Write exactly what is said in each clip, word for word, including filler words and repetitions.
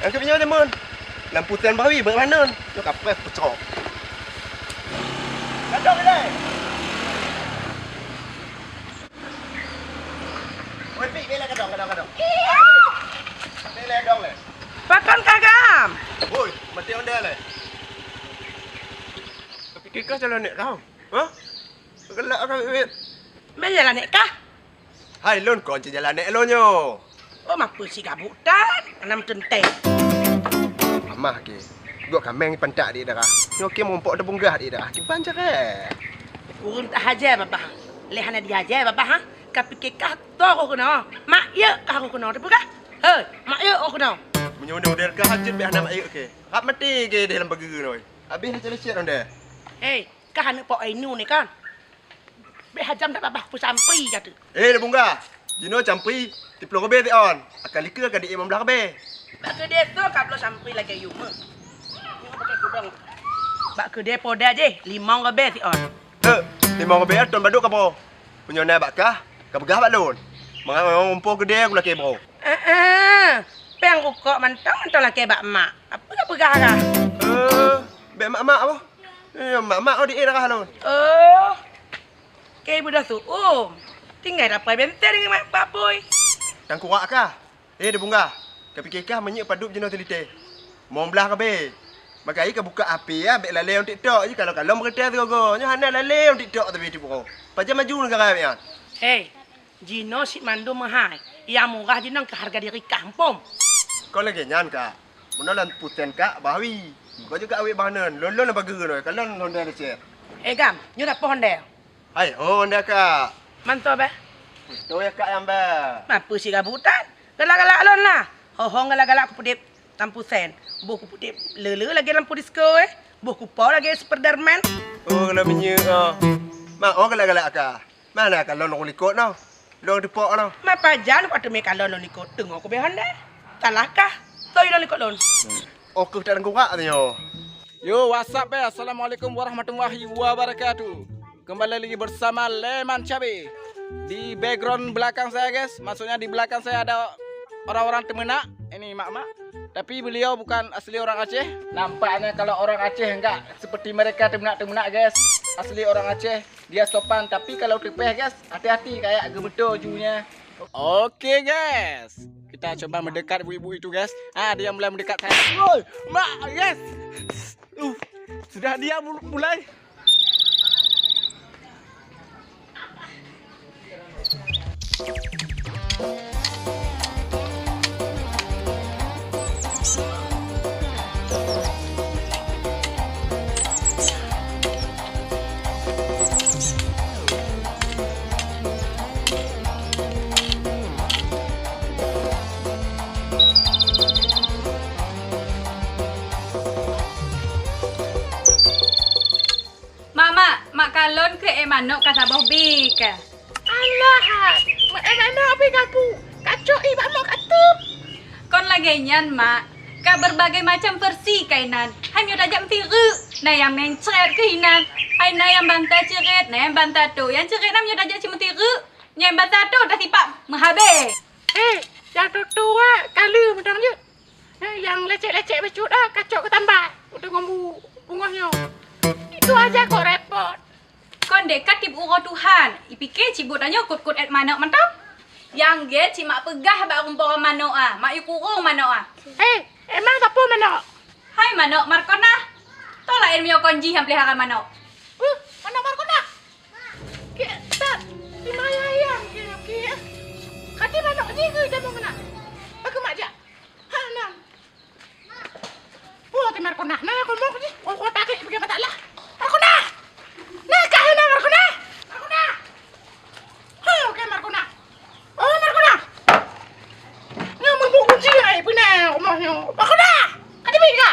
Macam nyoe demen. Lampu sen bawi beubanan. Nyoe kapreh peucok. Gadong ilai. Oi, Pik, bela gadong, gadong, gadong. Bela gadong le. Pakon kagam? Oi, mati onda le. Tapi kikah jalan nek kau. Ha? Gelak kau, Pik. Bela nek kah? Hai, lôn kon cit jalan nèk lôn nyoe. Oh, mapeue si gabuk tan, hana meuteuntèe. Amah ke, gok kaméng pantak di dara. Nyoe ke mumpok teupeugah di dara. Kiban cara. Ureueng tak hajai babah. Lé hana dihajai babah, ha? Ka pike kah to roh keunoe. Mak yek kah roh keunoe teupeugah. Hei, mak yek roh keunoe. Meunyoe udah-udah kah hajat bèk hana mak yek ke. Rab maté ke deh lam pageue nyoe. Habéh lecet-lecet ronde. Hei, kah aneuk pok Ainu ni kan? Bèk hajam dak babah peusampri ka tu. Eh, Lubungga, jinoe campri, tiplôh ribèe siôn. Akan likeu ka di limong blaih ribèe. Bak keudè soe ka bloe sampri lagèe yue meuh. Nyoe pakai kudong. Bak keudè poda jih, limong ribèe siôn. Eh, limong ribèe ton baduk ka po. Meunyoe na bak kah, ka peugah bak lôn. Mangat ngon po keudè kulakèe bro. Eh, eh. Péng rukok mantong-mantong lakèe bak mak. Apa ka peugah kah? Eh, bèk mak-mak boh. Eh, mak-mak oh di eh darah lôn. Oh. Kei beudôh su'um. Tinggai dapai benteng ngon mak bak apui. Tangkurak kah? Eh, Debungga. Kapike kah meunyeuk padub jinoe silitée. Limong blaih ribèe. Maka i ka buka H P ya, bèk lalée lam TikTok. Ji kalau-kalau meureuta sigoe-goe. Nyoe hana lalée lam TikTok tapi tipu. Pajan maju neugara nyan. Hei, jinoe cit mandum meuhai. Nyang murah jinoe keu hareuga diri kah, muphom? Kon lagèe nyan, Kak. Meunoe lam puten Kak, bah wi. Kon jeuet Kak awét bah nyan. Lôn-lôn lam pageue nyoe, kalon lôn deh lecet. Eh, Gam, nyoe dapôh ondeh. Hai, oh, ondeh Kak. Mantoe beh? Beutôi ya Kak nyang beh. Mapeue si gabutan? Galak-galak lôn lah. Hohong galak-galak kupeudép lampu sen. Boh kupeudép le-le lagèe lampu disko, eh. Boh kupo lagèe Superman. Oh, keuneuk minyeuk, oh. Mak, oh, galak-galak Kak. Mana ka lôn ureueng likot noh? Lôn teupok noh. Mapajan watèe meukalon lôn likot teungoh kubeh handai. Salah kah? Toi lôn likot lôn. Oh, keuh tak tanggurak nyoe. Yo, what's up, eh? Assalamualaikum warahmatullahi wabarakatuh. Kembali lagi bersama Leman Cabe. Di background belakang saya, guys, maksudnya di belakang saya ada orang-orang teumeunak. Ini mak-mak. Tapi beliau bukan asli orang Aceh. Nampaknya kalau orang Aceh enggak seperti mereka teumeunak-teumeunak, guys. Asli orang Aceh. Dia sopan, tapi kalau teupeh, guys, hati-hati kayak gemeto junya. Oke, guys. Kita coba mendekat ibu-ibu itu, guys. Ah, dia mulai mendekat saya. Woi, mak, guys. Uh, sudah dia mul- mulai. Mak, mak, mak kalon keu ék manok ka saboh bie ka. Alah, mak ék manok bie gapu. Kacok ié bak mak katup. Kon lagèe nyan, mak. Ka berbagai macam versi kainan. Hai meunyoe tajak meutirek, na nyang mencret keu inan. Hai na nyang banta cret, na nyang banta to. Nyang cret na meunyoe tajak cit meutirek, nyang banta to tasipak meuhabéh. Eh, nyang tutoe ka lheueh meudang jeuet. Eh, nyang lecek-lecek bacut ah, kacok keu tambat. Udah ngon bu-, bungöh nyoe. Itu aja kok repot. Kon deh ka tiep uroe Tuhan, ipike cibuk tanyoe kot-kot ét manok mantong. Nyang gét cit mak peugah bak rumpok manok ah, mak yue kurong manok ah. Eh, emang sapeue manok? Hai manok Markonah. Toh laén meunyoe kon jih nyang pelihara manok. Uh, manok Markonah. Kek tat, di maya ayam kek, kek. Kati manok jih keu jameun keunan. Bak keumak jak. Hana. Oh, ti Markonah. Nah, aku mau ni. Oh, kau tak klik pergi masalah. Markonah. Nah, kah na Markonah. Markonah. Ha, oke Markonah. Oh, Markonah. Nyoe meubuk kunci ai puna rumah nyoe. Markonah. Ada bika.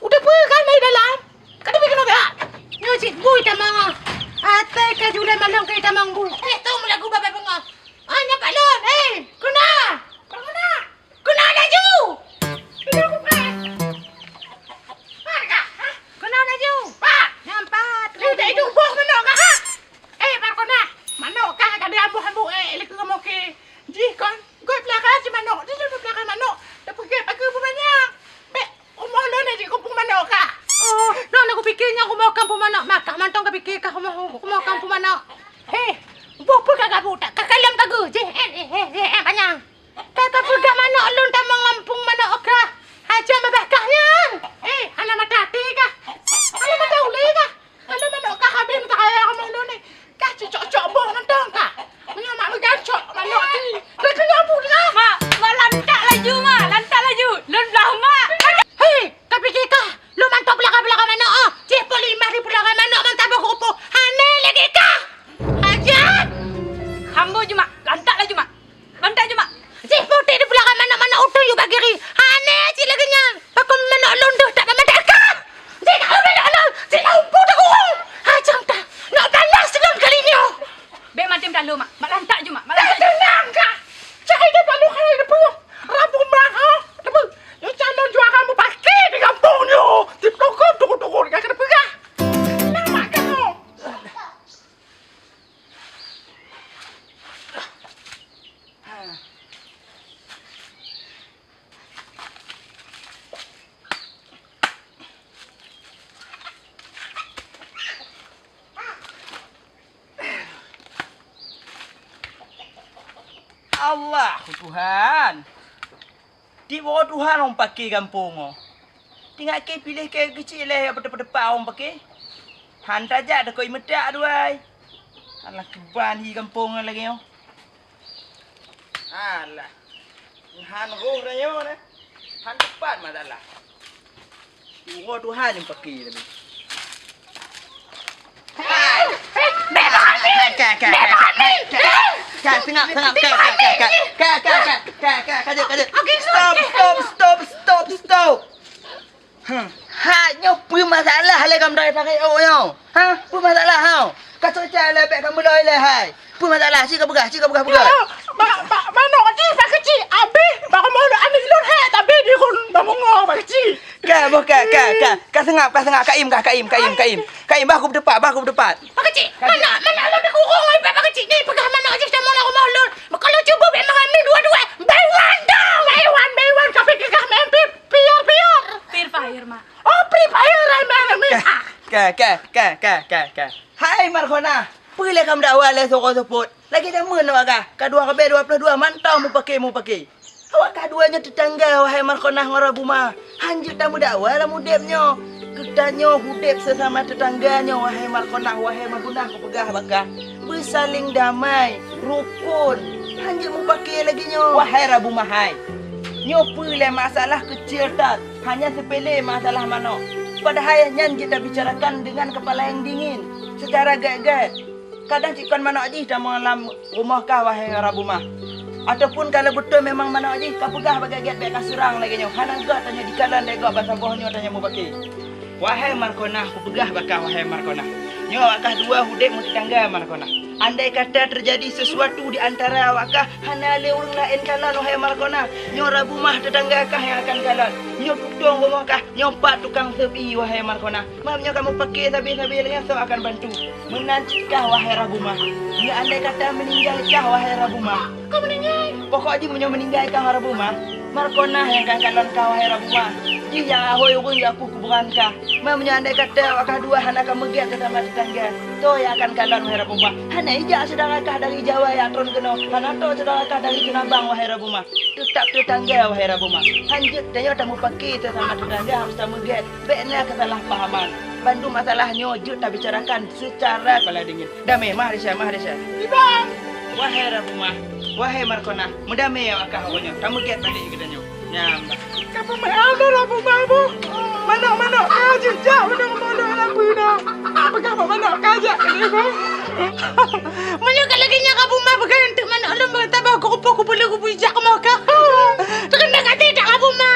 Udah peugah nai dalam. Kada bikin apa? Nyoe cit bui tamong. Atai ka julai malong kai tamong bui. Eh, tu melagu babai bengah. Ah, nyapak lon. Eh, kena. Kena. Kena laju. Kena aku, Pak. Pak, Kak. Hah? Kena laju. Pak. Nampak. Ni dah hidup boh kena, Kak, ha? Eh, Markonah. Manok, Kak, kada ambuh-ambuh, eh, leka kamu ke. Jih kon. Goi pelihara si manok. Dia sudah pelihara manok. Dah pergi pakai bukannya. Kampung manok, makah mantong ka pike kah rumoh, rumoh kampung manok. Hei, boh peue ka gabu, tak ka kalon ka geuh. Jih, eh, eh, eh, eh, eh, panyang. Ka, ka peugah manok lôn tamong lampung manok kah. Hajam babah kah nyan. Eh, hana mata até kah? Hana mata ulé kah? Hana manok kah habéh mata raya rumoh lôn ni. Kah cocok-cocok boh mantong kah? Meunyoe mak meugancok manok ti. Lagèe nyoe buet kah? Mak, mak lantak laju, mak. Lantak laju. Lôn blah, mak. Hei, ka pike kah? Lôn mantong peulaga-peulaga manok, oh. Jih peuet limah ribu peulaga manok mantong boh keurupuk. Hana lagèe kah? Hajat! Hamba ju, mak. Lantak laju, mak. Lantak ju, mak. Jih putéh di peulaga manok-manok uteuen yue bak kiri. Hana cit lagèe nyan. Pakon manok lôn deuh tak meumadat kah? Jih kalau manok lôn, jih lôn putéh kurong. Hajam kah? Nak balas lôn kali nyoe. Bèk maté meutalô, mak. Mak lantak ju, mak. Mak lantak ju. Teunang kah? Cai deh palu hai depeue. Rabu mah, ha? Depeue. Nyoe calon juara mupake di gampông nyoe. Di pelungkop toko-toko di kaki depeue kah? Nama kau? Allah, Tuhan. Tiep uroe Tuhan ureueng pake gampông nyoe. Tingat keu piléh keu keuchik lé nyang peutepat-tepat ureueng pake. Han tajak deukoi meutak duai. Alah, kiban hi gampông nyoe lagèe nyoe. Alah. Han roh tanyoe neh. Han tepat masalah. Uroe Tuhan nyang pake tapi. Ka, ka, ka, ka, ka, ka, ka, seungap, seungap, ka, ka, ka, ka, ka, ka, ka, ka, ka, ka, jeuet, ka, jeuet. Stop, stop, stop, stop, stop. Hmm. Ha, nyoe peue masalah lé kamoe tarék-tarék awak nyoe? Ha, peue masalah, ha? Ka seucai lé bèk kamoe lôi lé hai. Peue masalah? Cit ka peugah, cit ka peugah, peugah. Ya, ba-, ba-, manok jih bak keuchik, abéh bak rumoh lôn, aneuk lôn hèk tabé di rhueng bak bungong bak keuchik. Ka, boh, ka, ka, ka. Ka seungap, ka seungap. Ka im, ka, ka im, ka im, ka im. Ka im, bah, ku beuteupat, bah, ku beuteupat. Bak keuchik, manok, manok lôn dikurong, ai, bak keuchik ni peugah manok jih tamong lam rumoh lôn. Meukalu cuba bèk meuhami dua-dua. Baiwan dong, baiwan, baiwan, ka pike kah main pi-, pior, pior. Free Fire, mak. Oh, Free Fire, ai, main, main. Ka, ah. Ka, ka, ka, ka, ka, ka. Hai Markonah, peue lé ka meudakwa lé soko seupôt? Lagèe jameun awak kah, ka dua ribèe dua ploh dua mantong mupake-mupake. Awak kah dua nyoe teutangga, wahai Markonah ngon Rabumah. Han jeuet tameudakwa lam udép nyoe. Geutanyoe udép seusama teutangga nyoe, wahai Markonah, wahai Mabunah, kupeugah bak kah. Beusaléng damai, rukon. Han jeuet mupake lagèe nyoe, wahai Rabumah hai. Nyoe peue lé masalah keucil that. Hanya sepele masalah manok, padahai nyan jeuet tabicarakan dengan kepala yang dingin, secara gèt-gèt. Kadang cit kon manok jih tamong lam rumoh kah, wahai Rabumah. Ataupun kalau beutôi memang manok jih, ka peugah bak gèt-gèt bèk ka seurang lagèe nyoe. Hana göt tanyoe jikalon lé gob, ban saboh nyoe tanyoe mupake. Wahai Markonah, kupeugah bak kah, wahai Markonah. Nyoe awak kah dua udép meuteutangga, Markonah. Andai kata terjadi sesuatu di antara awak kah, hana lé ureueng laén kalon, wahai Markonah. Nyoe Rabumah teutangga kah nyang akan kalon. Nyoe tutong rumoh kah, nyoe pat tukang seubi, wahai Markonah. Meunyoe kamoe pake sabe-sabe lagèe nyan, soe akan bantu? Meunan cit kah, wahai Rabumah. Nyoe andai kata meuninggai kah, wahai Rabumah. Kau meuninggai? Pokok jih meunyoe meuninggai kah, wahai Rabumah, Markonah nyang akan kalon kah, wahai Rabumah. Jih nyang ahôi ureueng di kuburan kah. Meunyoe andai kata awak kah dua hana ka meugèt seusama teutangga, soe nyang akan kalon, wahai Rabumah? Hana ijak syedara kah dari Jawa nyang tron keunoe, hana toe syedara kah dari Teunabang, wahai Rabumah. Teutap teutangga, wahai Rabumah. Han jeuet tanyoe tamupake seusama teutangga, harôh tameugèt. Bèk na keusalahpahaman. Bandum masalah nyoe jeuet tabicarakan seucara kepala dingin. Damé, mari Syah, mari Syah. Iban! Wahai Rabumah, wahai Markonah, meudamé awak kah awak nyoe, tameugèt balek geutanyoe. Nyan, bah. Ka peumeu'ah lôn Rabumah boh. Manok-manok ka jeuet jak meunyoe rumoh lôn hana peue dah. Peugah bak manok ka jak keudéh boh. Meunyoe ka lagèe nyan Rabumah peugah, eunteuk manok lôn beutabah kurupoh, kupeuleueh, kupeujak rumoh kah. Teukeunong até that Rabumah.